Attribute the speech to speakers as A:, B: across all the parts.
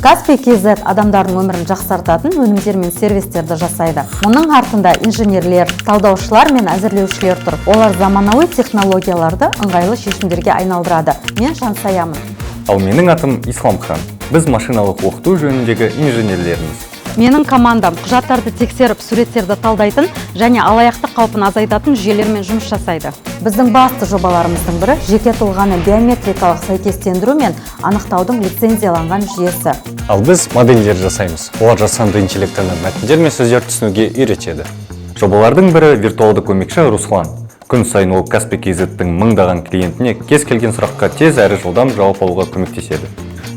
A: Kaspi KZ адамдардың өмірін жақсартатын өнімдер мен сервистерді жасайды. Мұның артында инженерлер, талдаушылар мен әзірлеушілер тұр. Олар заманауи технологияларды ыңғайлы шешімдерге айналдырады. Мен Жансаямын.
B: Ал менің атым Исламхан. Біз машиналық оқыту жөніндегі инженерлерміз.
A: Менің командам құжаттарды тексеріп, суреттерді талдайтын және алаяқтық қаупін азайтатын жүйелермен жұмыс жасайды. Біздің басты жобаларымыздың бірі – жеке тұлғаны биометрикалық сәйкестендіру мен анықтаудың лицензияланған жүйесі.
C: Ал біз модельдер жасаймыз. Олар жасанды интеллектіні мәтіндер мен сөздер түсінуге үйретеді.
B: Жобалардың бірі – виртуалды көмекші Руслан. Күн сайын ол Kaspi KZ-тің мыңдаған клиентіне кез келген сұраққа тез әрі жылдам жауап алуға көмектеседі.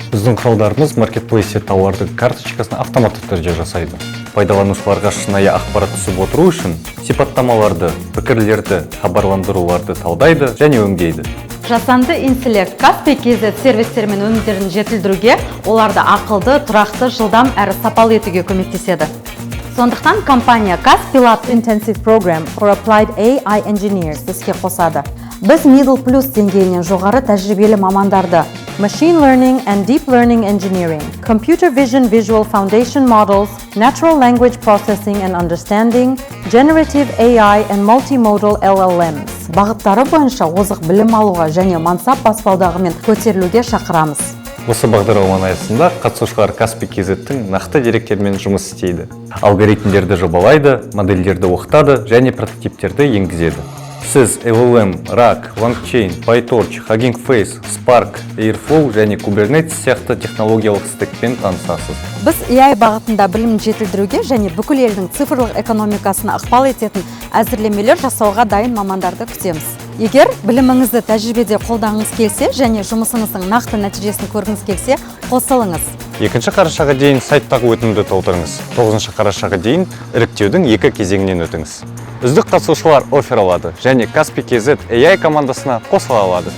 C: Біздің құралдарымыз маркетплейсте тауардың карточкасын автоматты түрде жасайды.
B: Пайдаланушыларға шынайы ақпарат түсіп отыру үшін сипаттамаларды, пікірлерді, хабарландыруларды талдайды және өңдейді.
A: Жасанды интеллект Kaspi KZ сервистері мен өнімдерін жетілдіруге, оларды ақылды, тұрақты, жылдам әрі сапалы етуге көмектеседі. Сондықтан компания Kaspi Lab Intensive Program for Applied AI Engineers іске қосады. Біз Middle Plus деңгейінен жоғары тәжірибелі мамандарды Machine Learning and Deep Learning Engineering, Computer Vision, Visual Foundation Models, Natural Language Processing and Understanding, Generative AI and Multimodal LLMs бағыттары бойынша озық білім алуға және мансап баспалдағымен көтерілуге шақырамыз.
C: Осы бағдарламаның аясында қатысушылар Kaspi KZ-тің нақты деректермен жұмыс істейді.
B: Алгоритмдерді жобалайды, модельдерді оқытады және прототиптерді енгізеді. Сіз LLM, RAG, LangChain, PyTorch, Hugging Face, Spark, Airflow және Kubernetes сияқты технологиялық стекпен танысасыз.
A: Біз AI бағытында білімін жетілдіруге және бүкіл елдің цифрлық экономикасына ықпал ететін әзірлемелер жасауға дайын мамандарды күтеміз. Егер біліміңізді тәжірибеде қолданғыңыз келсе және жұмысыңыздың нақты нәтижесін көргіңіз келсе, қосылыңыз.
C: 2 қарашаға дейін сайттағы өтінімді толтырыңыз. 9 қарашаға дейін іріктеудің екі кезеңінен өтіңіз. Үздік қатысушылар оффер алады және Kaspi KZ AI командасына қосыла алады.